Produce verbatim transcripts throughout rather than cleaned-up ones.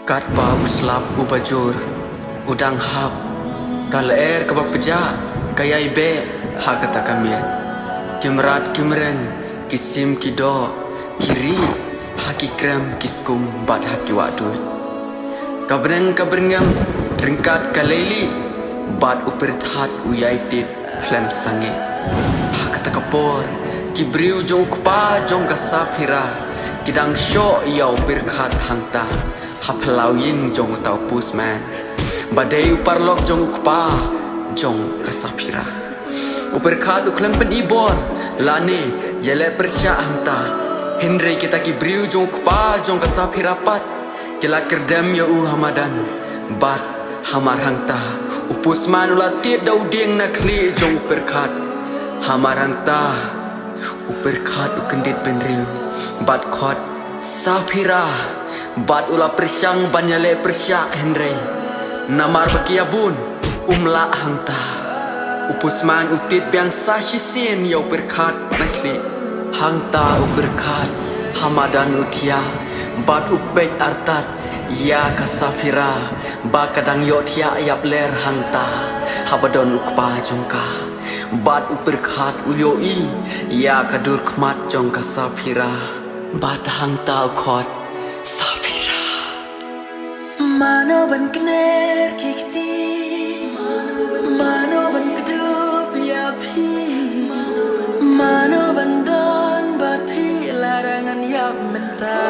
Katba u slap uba jur u dang hap, ka lyer kaba pjah ka ïai beh ha kata ka miet. Ki mrad ki mreng, ki sim ki doh, ki rieh ha ki krem ki skum bad ha ki wahduid. Ka bneng ka byrngem ryngkat ka leilieh, bad u pyrthat u ïai tied khlem sangeh. Ha kata ka por, ki briew jong u kpa jong ka Saphira ki dang shoh ïa u pyrkhat hangta ha phyllaw ïing jong uta u postman ba dei u paralok jong u kpa jong ka Saphira. U pyrkhat u khlem pyni bor lane ïaleh pyrshah hangta, hynrei kita ki briew jong u kpa jong ka Saphira pat ki la kyrdem ïa u ha madan. Bad hamar hangta, u postman u la tied da u dieng na khlieh jong u pyrkhat. Hamar hangta, u pyrkhat u kyndit bynriew bad khot Saphira, bad u la pyrshang ban ïaleh pyrshah hynrei namar ba ki ïa bun, um lah hangta. U postman u tied biang sa shisien ïa u pyrkhat na khlieh. Hangta u pyrkhat ha madan u thiah bad u peit artat ïa ka Saphira ba ka dang ïohthiah ïapler hangta haba don u kpa jong ka. Bad u pyrkhat u ïohi ïa ka dur khmat jong ka Saphira. Bad hangta u khot Saphira. Mano ban kner ki kti, mano ban kdup ïa phi, mano ban don bad phi lada ngan ïap mynta.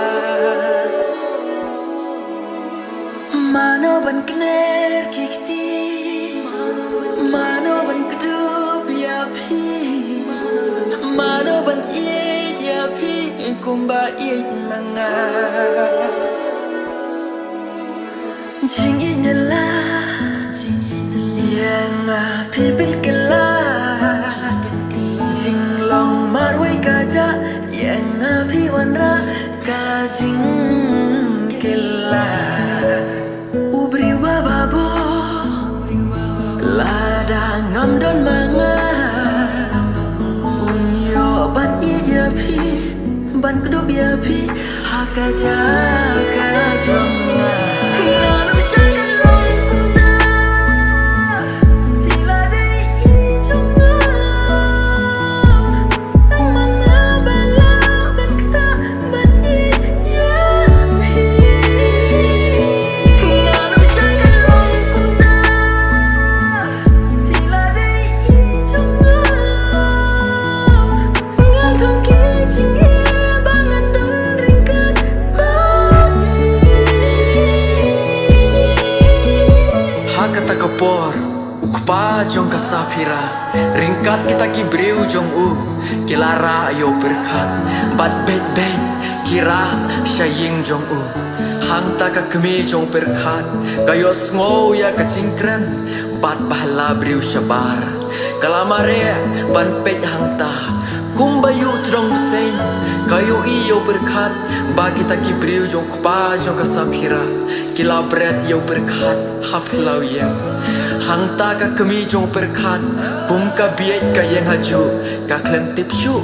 Mano ban kner ki kti, mano ban kdup ïa phi, mano ban ïeit ïa phi kumba ïeit ma nga. Jingïeit nyngkong ïa nga phi pynkylla, jinglong marwei ka jah ïa nga phi wanrah ka jingkylla. U briew ba bor lada ngam don ma nga, um ïoh ban ïeit ïa phi, ban kdup ïa phi ha ka jaka jong nga. Kynnoh sha ka long kumta, phi la dei i jong nga. Tang ma nga ba lah ban ktah ban ïeit ïa phi. Kynnoh sha ka long kumta, phi la dei i jong nga. Ngam thung ki jingeh ba ngan don ryngkat bad phi. Ha kata ka por, u kpa jong ka Saphira ryngkat kita ki briew jong u ki la rah ïa u pyrkhat bad beit beit ki rah sha ïing jong u. Hangta ka kmie jong u pyrkhat ka ïohsngew ïa ka jingkren bad ba ha la briew shabar. Ka la mareh ban peit hangta, kumba ïuh tdong bseiñ ka ïohi ïa u pyrkhat ba kita ki briew jong u kpa jong ka Saphira ki la bret ïa u pyrkhat ha phyllaw ïing. Hangta ka kmie jong u pyrkhat kum ka bieit ka ïeng hajuh, ka khlem tip shuh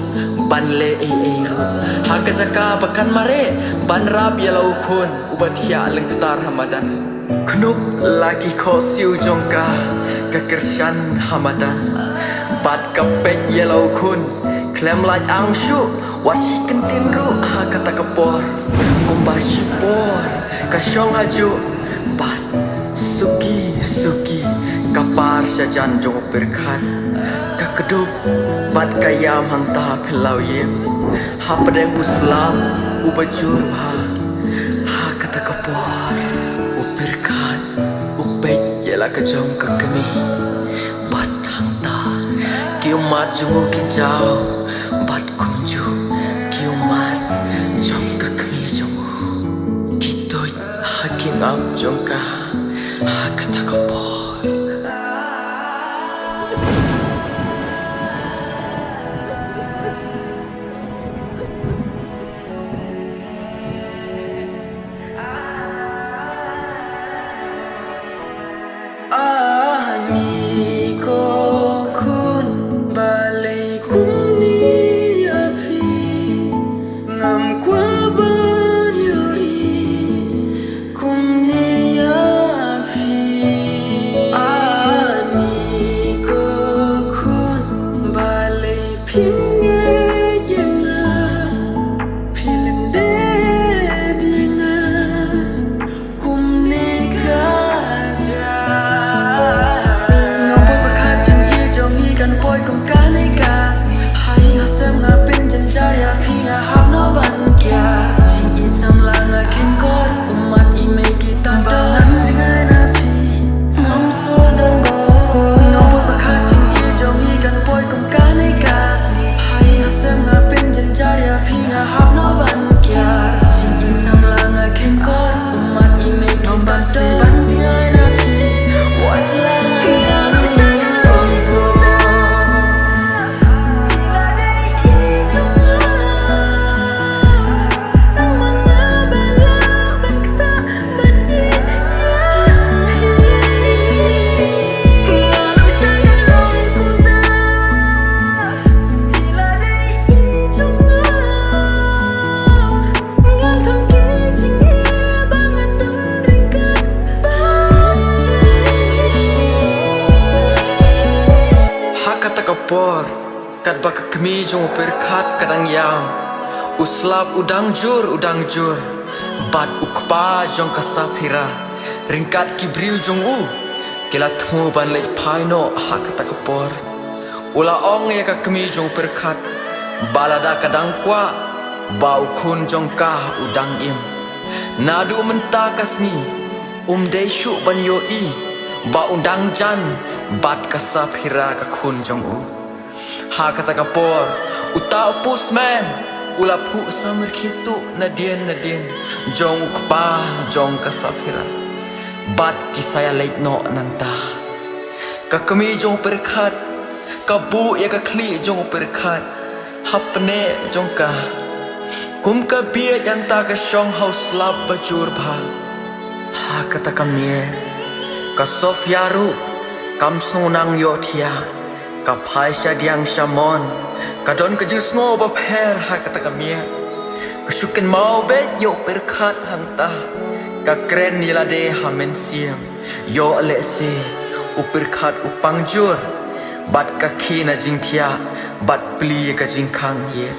ban leh ei ei ruh. Ha ka jaka ba kan mareh ban rap ïa la u khun uba thiah lyngktar ha madan, khnuk la ki khohsiew jong ka ka kyrshan ha madan. Bad ka peit ïa la u khun khlem lait ang shuh wat shi kyntien ruh ha kata ka por. Kumba shipor ka shong hajuh bad suki suki ka par sha jan jong u pyrkhat. Ka kdup bad ka ïam hangta ha phyllaw ïing hapdeng u slap uba jur bha. Ha kata ka por u pyrkhat u peit ïa la ka jong ka kmie bad hangta ki ummat jong u ki jaw bad kumjuh ki ummat jong ka kmie jong u ki tuid ha ki ngap jong ka ha kata ka por. Ani ko khun, balei kumne ïa phi? Ngam kwah ban ïohi kumne Ba ka kmie jong u Pyrkhat ka dang ïam, u slap u dang jur, u dang jur. Bad u kpa jong ka Saphira, ryngkat ki briew jong u, ki la thmu ban leit phai noh ha kata ka por. U la ong ïa ka kmie jong u Pyrkhat ba lada ka dang kwah ba u khun jong ka u dang im, naduh mynta ka sngi um dei shuh ban ïohi ba u dang jan bad ka Saphira ka khun jong u. Ha kata ka por, uta u postman u la phuh samrkhie tuh nadien nadien jong u kpa jong ka Saphira. Bad ki sa ïaleit noh nangta. Ka kmie jong u Pyrkhat ka buh ïa ka khlieh jong u Pyrkhat ha pneh jong ka. Kum ka bieit hangta ka shong ha u slap ba jur bha. Ha kata ka miet ka Sofia ruh kam sngewthuh ïohthiah. Ka phai shadiang shamon, ka don ka jingsngew bapher ha kata ka miet. Ka shu kynmaw beit ïa u Pyrkhat hangta. Ka kren ïa lade ha mynsiem. Ïoh lehse u Pyrkhat u pang jur bad ka khie na jingthiah bad plie ka jingkhang ïit.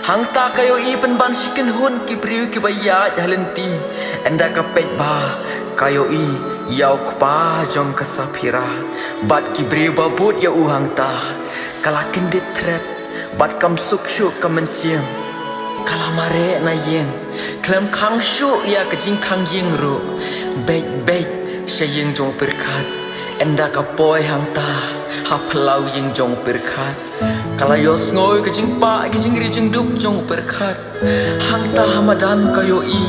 Hangta ka ïohi pynban shi kynhun ki briew kiba ïaid ha lynti. Ynda ka peit bha ka ïohi ïa u kpa jong ka Saphira bad ki briew ba bud ïa u hangta. Ka la kyndit thret bad kam suk shuh ka mynsiem. Ka la mareh na ïing, khlem khang shuh ïa ka jingkhang ïing ruh. Beit beit sha ïing jong u Pyrkhat. Ynda ka poi hangta ha phyllaw ïing jong u Pyrkhat, ka la ïohsngew ïa ka jingpah, ïa ka jingri jingdup jong u Pyrkhat. Hangta ha madan ka ïohi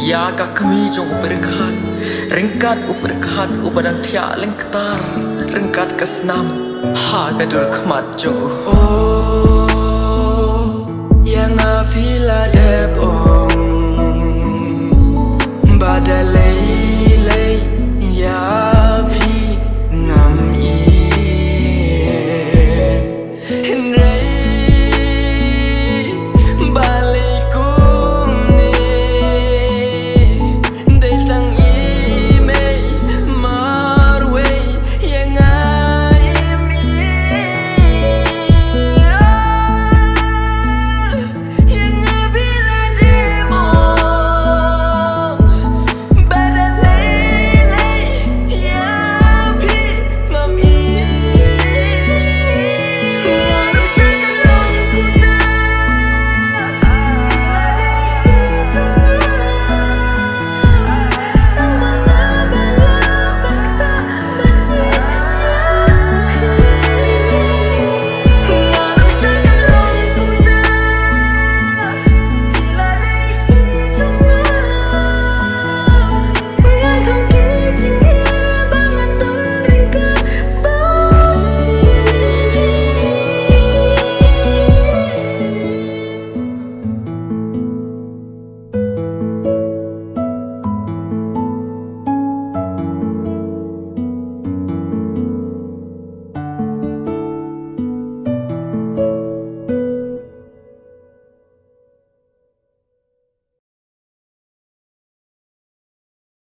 ïa ka kmie jong u Pyrkhat, ryngkat u Pyrkhat uba dang thiah lyngktar ryngkat ka snam ha ka dur khmat jong u. Oh, ïa nga phi la dep, oh.